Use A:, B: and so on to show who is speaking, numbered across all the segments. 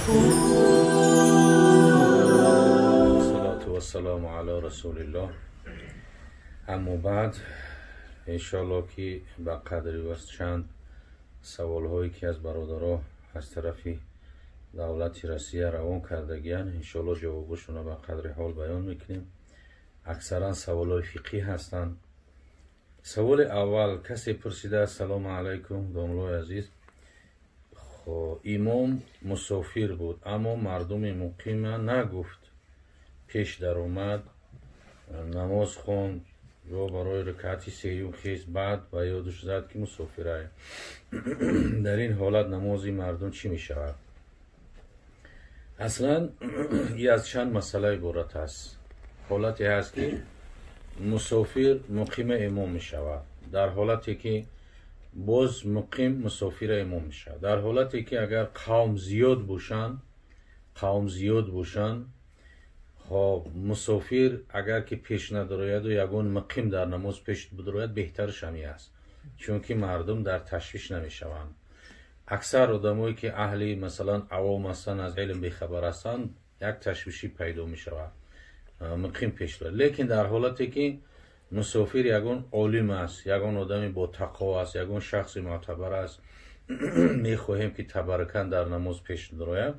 A: Салату вассаламу ала расулиллоҳ. Аммо баъд, иншоаллоҳ, ки ба қадри васт чанд саволҳое, ки аз бародаро аз тарафи давлати Россия равон кардагиянд, иншоаллоҳ, ҷавобошонро ба қадри ҳол баён мекунем. Аксаран саволҳои фиқҳӣ ҳастанд. Саволи аввал касе пурсидааст: «Салому алайкум, домлои азиз. Имом мусофир буд, аммо мардуми муқима нагуфт, пеш даромад, намоз хонд ё барои ракъати сеюм хест, баъд ба ёдаш зад, ки мусофирае. Дар ин ҳолат намози мардум чӣ мешавад?» Аслан и аз чанд масъала иборат аст. Ҳолате ҳаст, ки мусофир муқима имом мешавад, дар ҳолате ки боз муқим мусофира имом мешавад, дар ҳолате ки агар қавм зиёд бошанд, қавм зиёд бошанд. Хоб, мусофир агар ки пеш надорояду ягон муқим дар намоз пеш бидорояд, беҳтараш ҳами аст, чунки мардум дар ташвиш намешаванд. Аксар одамое, ки аҳли, масалан, авом ҳастанд, аз илм бехабар ҳастанд, як ташвишӣ пайдо мешавад, муқим пеш дорад. Лекин дар ҳолате ки мусофир ягон олим аст, ягон одами ботақво аст, ягон шахси мӯътабар аст, мехоҳем, ки табаррукан дар намоз пеш дарояд,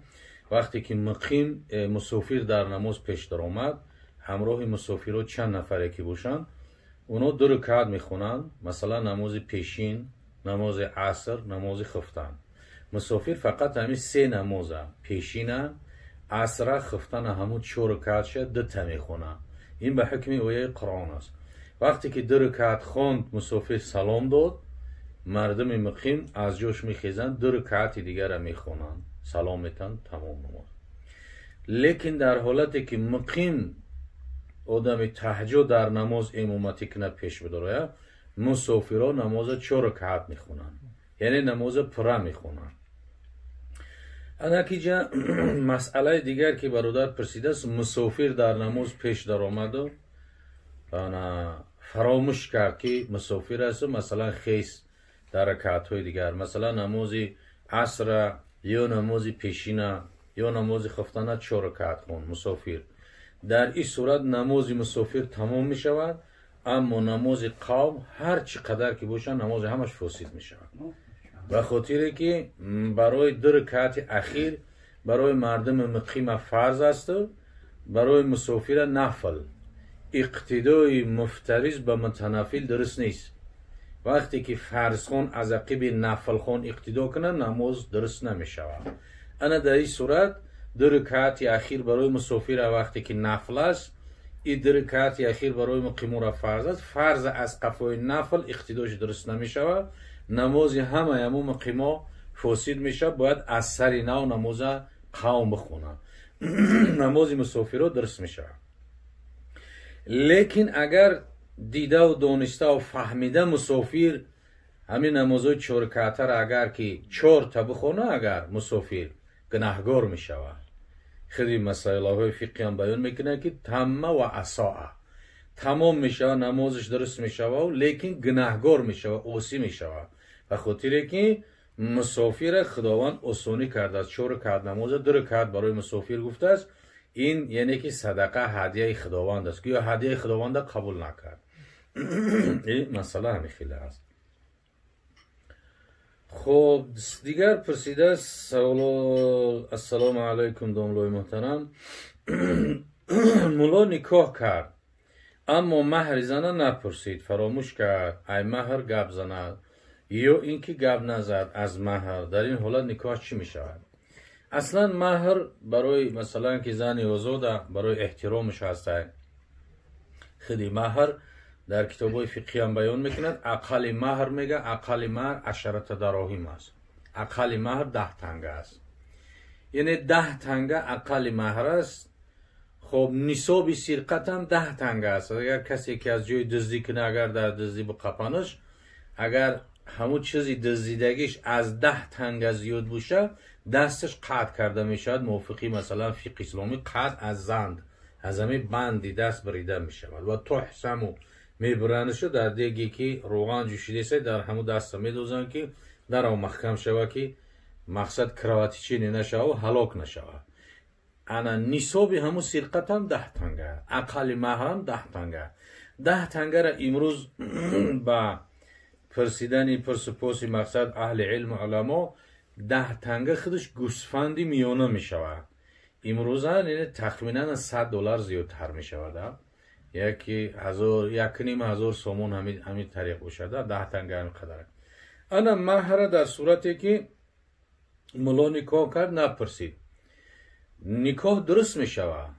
A: вақте ки муқим мусофир дар намоз пеш даромад, ҳамроҳи мусофирҳо чанд нафаре ки бошанд, онҳо ду рукаат мехонанд, масалан, намози пешин, намози аср, намози хуфтан. Мусофир фақат ҳамин се намоза, пешина, асра, хуфтана, ҳамун чор рукаатша дута мехонад. Ин ба ҳукми ояи Қуръон аст. Вақте ки ду рукаат хонд, мусофир салом дод, мардуми муқим аз ҷош мехезанд, ду рукаати дигара мехонанд, салом метанд, тамом намоз. Лекин дар ҳолате ки муқим одами таҳҷо дар намоз имоматӣ кунад, пеш бидорояд, мусофирҳо намоза чор рукаат мехонанд, яъне намоза пурра мехонанд. Анакиҷа масъалаи дигар, ки бародар пурсидааст: мусофир дар намоз пеш даромаду ана фаромӯш кард, ки мусофир асту, масалан, хес дар ракаатҳои дигар, масалан, намози асра ё намози пешина ё намози хуфтана чор ракаат хонд мусофир. Дар ин сурат намози мусофир тамом мешавад, аммо намози қавм ҳар чӣ қадар ки бошад, намози ҳамаш фосид мешавад, ба хотире ки барои ду ракаати ахир барои мардуми муқима фарз асту барои мусофира нафл. Иқтидои муфтариз ба мутанаффил дуруст нест. Вақте ки фарзхон аз ақиби нафлхон иқтидо кунад, намоз дуруст намешавад. Ана дар ин сурат ду рукаати ахир барои мусофира вақте ки нафл аст, и ду рукаати ахир барои муқимура фарз аст. Фарз аз қафои нафл иқтидош дуруст намешавад, намози ҳамаи ҳамун муқимо фосид мешавад, бояд аз сари нав намоза қавм бихонад. Намози мусофиро дуруст мешавад. Лекин агар дидаву дониставу фаҳмида мусофир ҳамин намозҳои чорракаатаро агар ки чорта бихона, агар мусофир гунаҳгор мешавад. Хеле масъалаҳои фиқҳиам баён мекунад, ки тамма ва асоа, тамом мешавад, намозаш дуруст мешавад, лекин гунаҳгор мешавад, осӣ мешавад, ба хотире ки мусофира Худованд осонӣ кардааст, чор ракаат намоза ду ракаат барои мусофир гуфтааст. Ин яъне ки садақа, ҳадияи Худованд аст, гӯё ҳадияи Худованда қабул накард. Ин масъала ҳамин хеле аст. Хоб, дигар пурсидааст саволо: «Ассалому алайкум, домлои муҳтарам. Мулло никоҳ кард, аммо маҳри зана напурсид, фаромӯш кард ай маҳр гап занад ё ин ки гап назад аз маҳр. Дар ин ҳолат никоҳ чӣ мешавад?» Аслан маҳр барои, масалан, ки зани озода, барои эҳтиромаш ҳастай. Худи маҳр дар китобҳои фиқҳиам баён мекунад. Ақалли маҳр, мега, ақалли маҳр ашарата дароҳим аст, ақалли маҳр 10 танга аст, яъне 10 танга ақалли маҳр аст. Хоб, нисоби сирқатам 10 танга аст. Агар касе ки аз ҷои дуздӣ кунад, агар дар дуздӣ биқапанаш, агар ҳамун чизи дуздидагиш аз 10 танга зиёд бошад, дасташ қатъ карда мешавад. Мувофиқи, масалан, фиқҳи исломӣ, қатъ аз занд, аз ҳамин банди даст бирида мешавад ва туҳсаму, мебиранашу дар деге, ки роған ҷӯшидеса, дар ҳамун даста медозанд, ки дарав маҳкам шавад, ки Мақсад кровотечение нашава, ҳалок нашава. Ана нисоби ҳамун сирқатам 10 танга, ақалли маҳрам 10 танга. 10 тангара имрӯз ба пурсидани пурсупоси мақсад аҳли илму уламо 10 танга худаш гӯсфанди миёна мешавад. Имрӯза тахминан $100 зиёдтар мешавад. Яки 1,5 ҳазор сомон ҳамин тариқ бошад, 10 танга ҳамин қадар. Ана маҳра дар сурате ки мулло никоҳ кард, напурсид, никоҳ дуруст мешавад.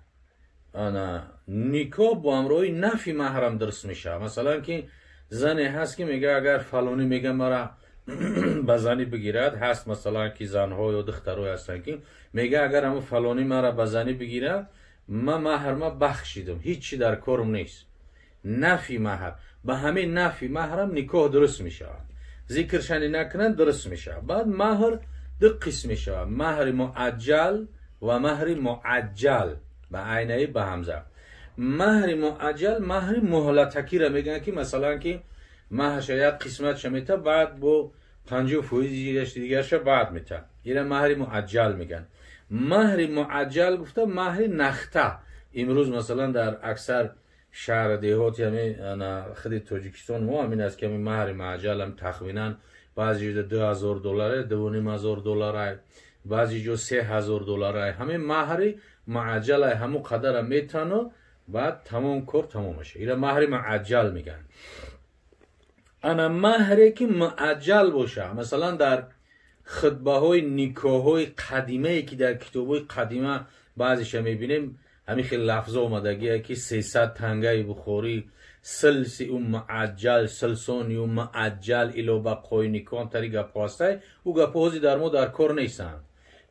A: Ана никоҳ бо ҳамроҳи нафи маҳрам дуруст мешавад. Масалан, ки зане ҳаст, ки мега, агар фалонӣ мега мара ба занӣ бигирад, ҳаст, масалан, ки занҳо ё духтарое ҳастанд, ки мега, агар ҳамн фалонӣ мара ба занӣ бигирад, ма маҳрма бахшидам, ҳичи дар корм нест. Нафи маҳр, ба ҳамин нафи маҳрам никоҳ дуруст мешавад. Зикршани накунанд, дуруст мешавад. Баъд маҳр ду қисм мешавад: маҳри муаҷҷал ва маҳри муаҷҷал, ба айнаи ба ҳамза. Маҳри муаҷҷал маҳри муҳлатакиро мегӯянд, ки масалан, ки маҳрша як қисматша мета, баъд бо 50% дигарша баъд мета. Ира маҳри муаҷҷал мегӯянд. Маҳри муаҷҷал гуфта маҳри нахта имрӯз, масалан, дар аксар шаҳр деҳоти ҳами худи Тоҷикистон мо ҳамин аст, ки ҳами маҳри муаҷҷал ҳам тахминан баъзе ҷо $2000, $2500, баъзе ҷо $3000. Ҳамин маҳри муаҷҷал ҳамун қадара метану баъд тамом, кор тамом мешавад. Ира маҳри муаҷҷал мегӯянд. Ана маҳре ки муаҷҷал боша, масалан, дар хутбаҳои никоҳҳои қадимае, ки дар китобҳои қадима баъзеша мебинем, ҳамин хел лафзо омадагие, ки 300 тангаи бухорӣ, силси ӯ муаҷҷал, силсони ӯ муаҷҷал, ило бақои никоҳ, тари гапҳо ҳастай. Ӯ гапҳо ҳозир дар мо дар кор нестанд,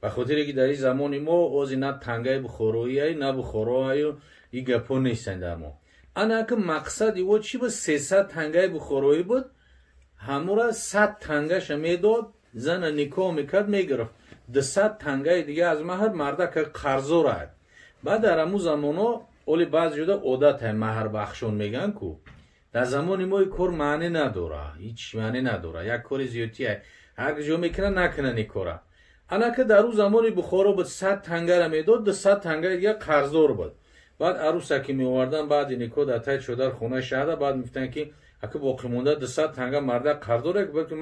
A: ба хотире ки дар ин замони мо ҳозир на тангаи бухороия, на бухороаю, ин гапҳо нестанд дар мо. Ана ки мақсади во чӣ буд? 300 тангаи бухороӣ буд, ҳамура 100 тангаша медод, зана никоҳ мекард, мегирифт. 200 тангаи дига аз маҳр мардака қарзорад. Баъд дар ҳамун замоно, оли баъзе ҷода одат ҳай, маҳрбахшон мегӯянд ку, дар замони мо ин кор маънӣ надора, ҳеҷ маънӣ надора, як кори зиёдтия, ҳар ҷо мекунад, накунад ин кора. Анака дар ӯ замони Бухоро буд, 100 тангара медод, 200 тангаи дига қарздор буд. Баъд аруса ки меовардан, баъди никоҳ дар таи чодар хонаи шаҳра, баъд мегуфтанд, ки ака, боқимонда 200 танга марда қарздор,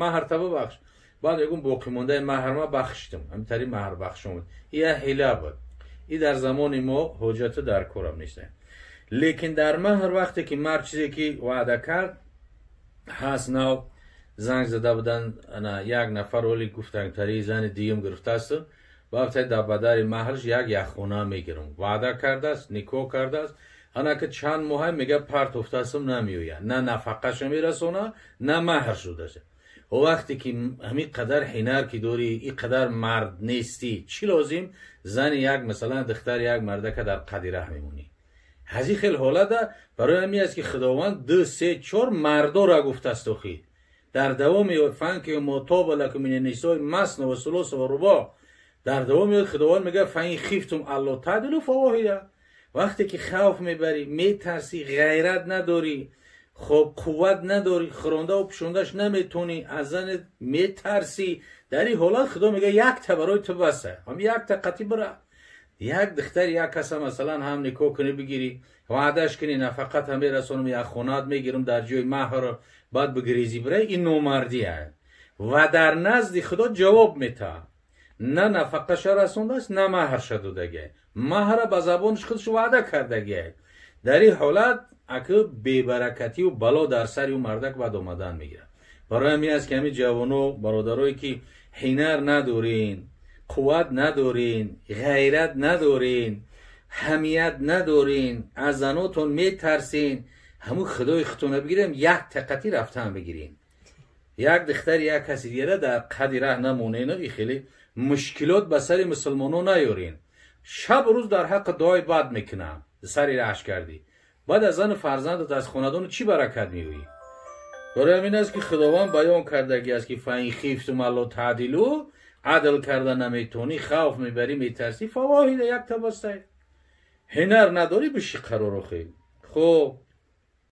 A: маҳрта бибахш. Баъд мегӯм, боқимондаи маҳрма бахшидам. Ҳамин маҳр бахшон буд, ия ҳила буд. И дар замони мо ҳоҷату дар корам нест. Лекин дар маҳр вақте ки мард чизе ки ваъда кард ҳаст. Нав занг зада буданд як нафар, оли гуфтанд, тари зани дуюм гирифтааст, баъд дар бадари маҳрш як яххона мегирам ваъда кардааст, никоҳ кардааст. Анака чанд моҳай мега, партофтаастам, намеояд, на нафақаша мерасона, на маҳр шудааст. Вақте ки ҳамин қадар ҳинар ки дорӣ, ин қадар мард нестӣ, чӣ лозим зани як, масалан, духтари як мардака дар қади раҳ мемонӣ? Ҳази хел ҳолата барои ҳамин аст, ки Худованд ду, се, чор мардора гуфтааст. Охи дар давоми فانكحوا ما طاب لكم من النساء مثنى وثلاث ورباع, дар давоми Худованд мегӯяд: فإن خفتم ألا تعدلوا فواحدة. Вақте ки хавф мебарӣ, метарсӣ, ғайрат надорӣ, хоб, қувват надорӣ, хӯрондаву пӯшондаш наметонӣ, аз занет метарсӣ, дар ин ҳолат Худо мегӯяд, якта барои ту баса, ҳам якта қатӣ бира. Як духтари як каса, масалан, ҳам никоҳ кунӣ, бигирӣ, ваъдаш кунӣ, нафақат ҳам мерасонам, як хонаат мегирам дар ҷои маҳр, баъд бигирезӣ бирай, ин номардия ва дар назди Худо ҷавоб метаҳад. На нафақаша расондааст, на маҳрша додагиай, маҳра ба забонаш худш ваъда кардагиай. Дар ин ҳолат аки бебаракатию бало дар сари ӯ мардак бад омадан мегирад. Барои ҳамин аст, ки ҳамин ҷавоно, бародарое ки ҳинар надорин, қувват надорин, ғайрат надорин, ҳамият надорин, аз занотон метарсин, ҳамун Худои худтона бигирем, як тақатӣ рафтан бигирин, як духтари як каси дигара дар қади раҳ намонену и хеле мушкилот ба сари мусулмоно наёрин. Шабу рӯз дар ҳаққи дуои бад мекунам, сари раҳш кардӣ, баъд аз зану фарзандат, аз хонадону чӣ баракат меоӣ? Барои ҳамин аст, ки Худованд баён кардагӣ аст, ки فإن خفتم ألا تعدلوا, адл карда наметонӣ, хавф мебарӣ, метарсӣ, فواحدة, як та бастай. Ҳинар надорӣ, биши қарор охи. Хуб.